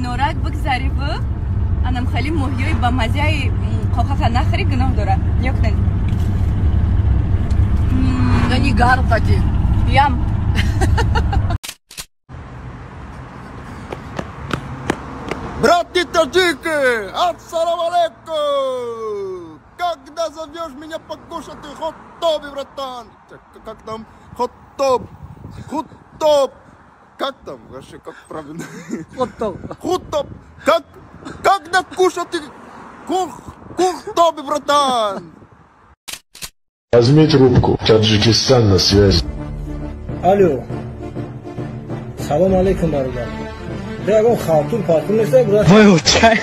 Норак бигзариву анам хали моҳиёи ба маззаи қоқақа нахӯри, гуноҳ дора. Нигоҳ кунед. Да не гаркати. Ям. Братья таджики, ассалам алейкум! Когда зовешь меня покушать, ты хот-топ, братан! Как там? Хот-топ! Хот-топ! Как там вообще, как правильно? Хот-топ. Хот-топ! Как? Когда кушать ты? Кух-топ, братан! Возьми трубку. Таджикистан на связи. Алло. Салам алейкум, бародар. Ягон халтур партур нест, брат? Вой, чай.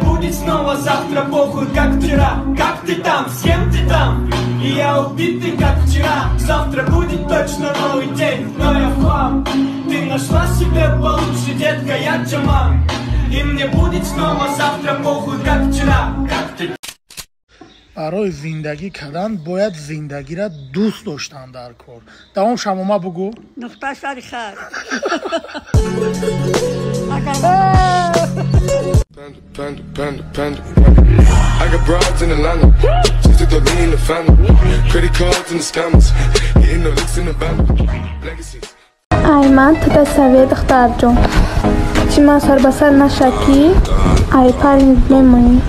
Будет снова завтра похуй, как вчера. Как ты там, с кем ты там? И я убитый, как вчера. Завтра будет точно новый день, но я в хлам. Ты нашла себе получше, детка, я Джаман. И мне будет снова завтра похуй, как вчера. Как ты? Барои зиндагӣ кардан бояд зиндагиро дӯст доштан дар кор. Давом, Шамома, бугӯ. Нуқта сари хар. Panda, panda, panda, panda. I got broads in Atlanta. Just took the lean in the family. Credit cards and the scammers. Getting the licks in the band. Legacies. Ай, ман туда совет, духтарҷон. Чӣ ман сарбасар наша, ки ай парень мемонӣ.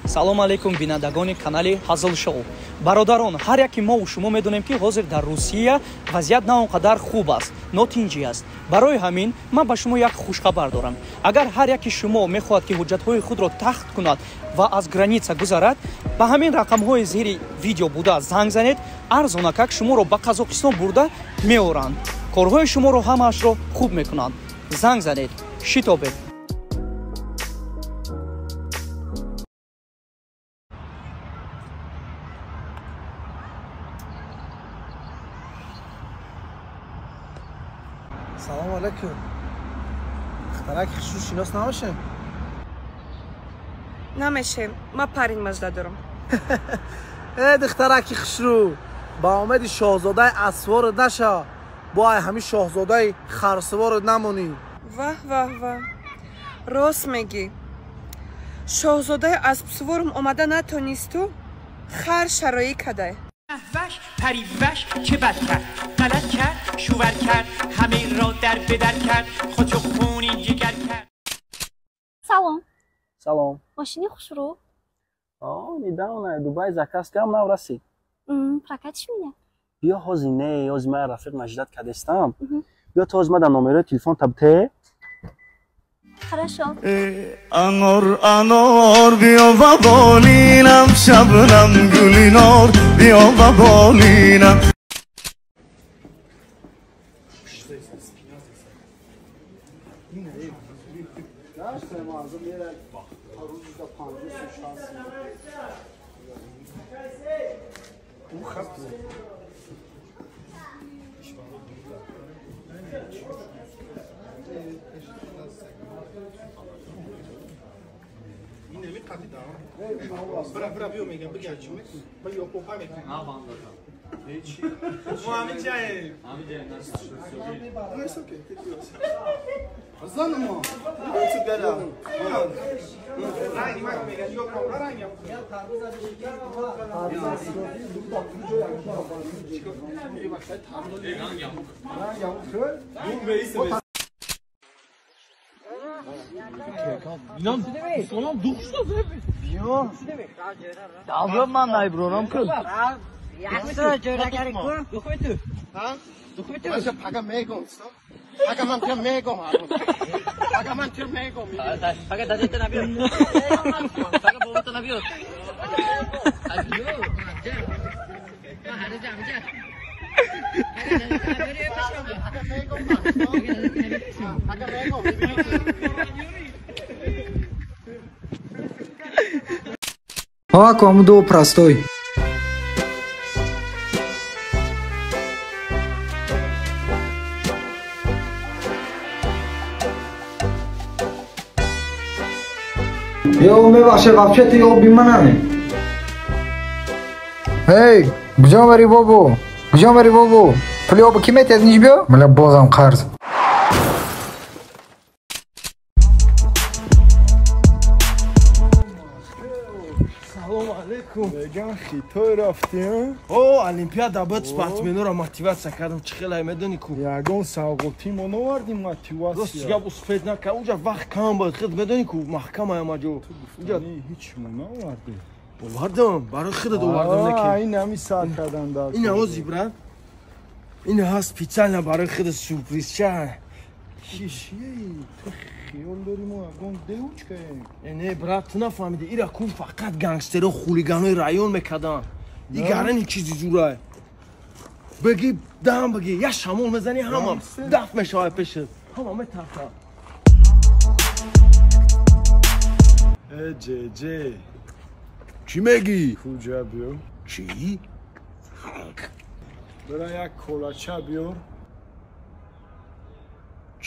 Салом алейкум, бинандагони канали Ҳазл Шоу. Бародарон, ҳар яке мову шумо медонем, ки ҳозир дар Русия вазъият на он қадар хуб аст, нотинҷӣ аст. Барои ҳамин ман ба шумо як хушхабар дорам. Агар ҳар яке шумо мехоҳад, ки ҳуҷҷатҳои худро тахт кунад ва аз граница гузарад, ба ҳамин рақамҳои зери видео буда занг занед, арзонакак шуморо ба Қазоқистон бурда меоранд. Корҳои шуморо ҳамаашро хуб мекунанд. Занг занед, шитобед. Салом алейкум. Духтарак хушрӯ шинос намешем? Намешем. Ма парень мажда дорам. Э, духтараки хушрӯ, ба омеди шоҳзодаи асворат наша, бо ай ҳамин шоҳзодаи харсиворат намонӣ. Ваҳ, ваҳ, ваҳ. Рост мегӣ. Шоҳзодаи аспсуворам омада натонисту хар шароӣ кадай. وش پریوش چه بد کرد، غلط کرد، شوور کرد، همه را در بدر کرد، خودشو خونی جگر کرد. Салом. Салом. Мошини хушрӯ? О, недавно Дубай заказ кардам, нав расид. Прокатишь меня? Биё, ҳозир не, ҳозир ман рафиқ маждат кардестам. Биё, то ҳозир ман дар номерои телефон табте. Хорошо. Анор, анор, биё ба болинам, шабнам гулинор, биё ба болинам. Бра, бра, биё, мегам, бигар, чӣ мекунӣ? Ба ё попа мекунӣ. Мо ҳамин ҷаем. Занмо. We go together. Ранги ман мегам, ё кам рангам. Инам дух шуд. Биё. Давра ман найбронам кун. Пага мегом. Пага ман тир мегом. Пага ман тир мегом. Пага дадета набиёд. Пага бобата набиёд. Пага мегом. Ҳа, кому простой. Ё мебахше, вообще ты оби манаме. Эй, куҷо мери бобо? Куҷо мери бобо? Пули обу ки метиҳад ниш биё? Мала бозам қарз. Салом алейкум. Меган Хитой рафтем. О, олимпиада буд, спортсменоро мотиватсия кардам. Чӣ хелай медонӣ ку? Ягон савғотӣ мо навардим мотиватсия. Рост гап успеть накард. Унҷа вақт кам буд. Худ медонӣ ку маҳкама ҳамаҷо. Унҷа ҳеч мо навардем. Овардам, барои худат овардам неки. Ин ҳами сар кардан дар. Ин ҳози брат. Ин ҳаст специально барои худат сюрпризча. Чие? Ту хиёл дорӣ мо ягон девочкаем? Не, брат, ту нафаҳмидӣ. Ира кун фақат гангстеро, хулиганои район мекарданд. И гарани чизи зурай. Бигӣ, дам бигӣ, як шамол мезанӣ, ҳама даф мешавад пешат. Ҳама метарсад. Э, ҷеҷе. Чӣ мегӣ? Куҷа биё. Чӣ? Бира як колача биёр.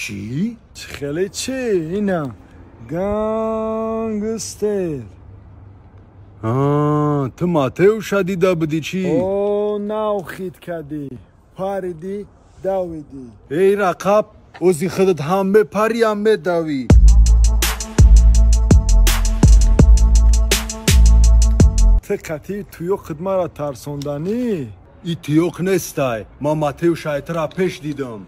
Чӣ? Хеле чӣ? Ина гангстер. Ту Матеуша дида будӣ чӣ? О, нав хит кардӣ. Паридӣ, давидӣ. Эй рақаб, ози худат ҳам мепарӣ, ҳам медавӣ. Ту қатъи туёқит маро тарсонданӣ? И туёқ нестай. Ман Матеуша айтра пеш дидам.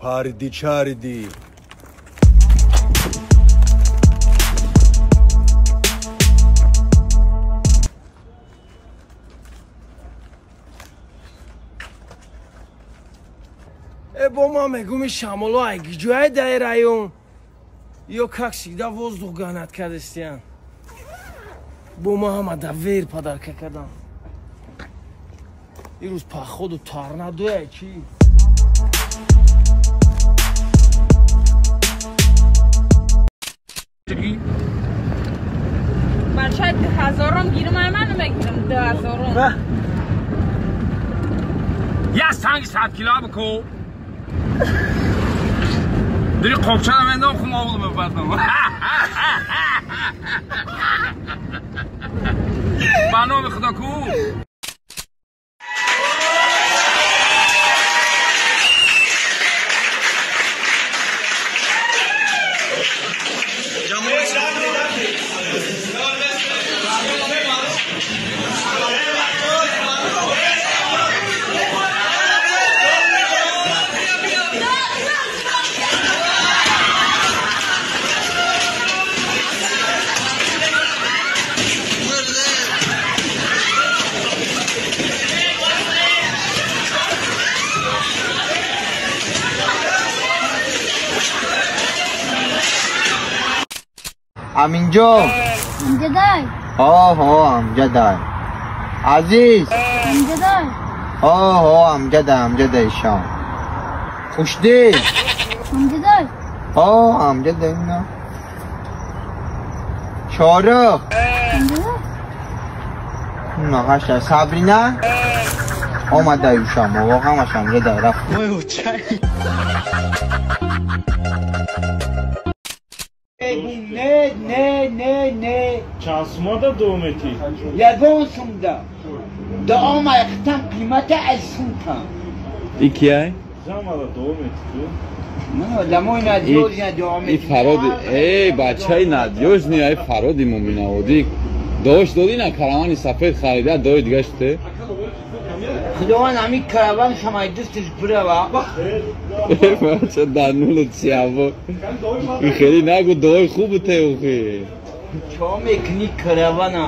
Париди, чариди. Э, бо ман мегум и шамоло ай гиҷояй дар район. Ё как всегда воздух ганат кардестиян. Бо ман ҳама да вер подарка кардам. Ирӯз походу торнадояй чӣ? Бача 2000 гирам, ай ман мегирам 2000. Я санги 100 кило бику. Дори қопчана мендам хум овул мебардам. Ба номи Худо ку. Аминҷон. Амҷадай. Ҳо, амҷадай. Азиз. Амҷадай. Ҳо, амҷадай, амҷадай шом. Хушдил. Амҷадай. Ҳо, амҷадай на. Шорух. Амҷадай. На ҳашта Сабрина. Омадай шом, воқеан амҷадай рафт. Не, не, не, не. Чанд сумада дуо метӣ? Ягон сумда. Дуо майхтам қимата аз сумтам. И кияй? Замада дуо метӣ ту? Ламои надёжня дуо метӣ. И Фароди, эй, бачаи надёжни, ай Фароди Муминоводӣ. Дуош додӣ на каравани сафед харида, дуои дига шуде? Худованд ҳамин караван шамай дасташ бирава. Бача дар нулу чиаво. И хеле нагу дуои хубу теухи. Чо мекунӣ каравана?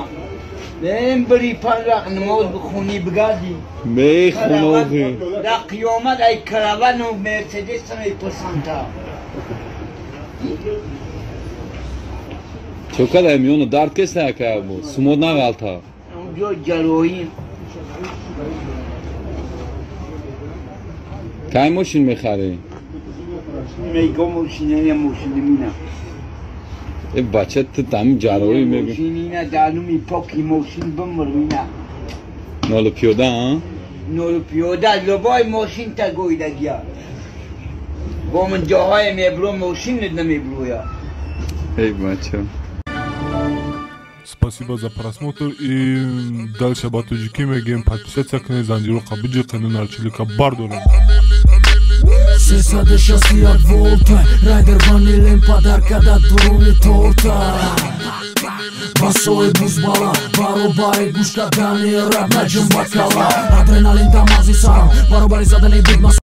Лем бири панҷ вақт намоз бихонӣ бигарди. Мехонохи. Дар қиёмат ай каравану мерседеса мепурсанта. Чо када миёна дард кеста якая бо? Сумод нағалта. Унҷо ҷарроҳӣ. Кай мошин мехарӣ? Мегом мошинания мошинимина. Э бача ту тами ҷарроҳӣ мегӯ. Мошинина дарнуми поки мошин бимрмина. Нолу пиёда, а? Нолу пиёда лобой мошин та гойдагия. Бо ман ҷоҳое мебурам, мошинат намебуроя. Эй бача. Спасибо за просмотр и дальше ба тоҷикӣ мегӯем: подписаться кунед, занҷироқа биҷиқену нарчилика бардорем. 361 волта райдер ванилем падарка да дуруни торта басои бузбала баробари гӯш кардани рап наҷум ба кала адреналин да мағзи сарам баробари задани бит.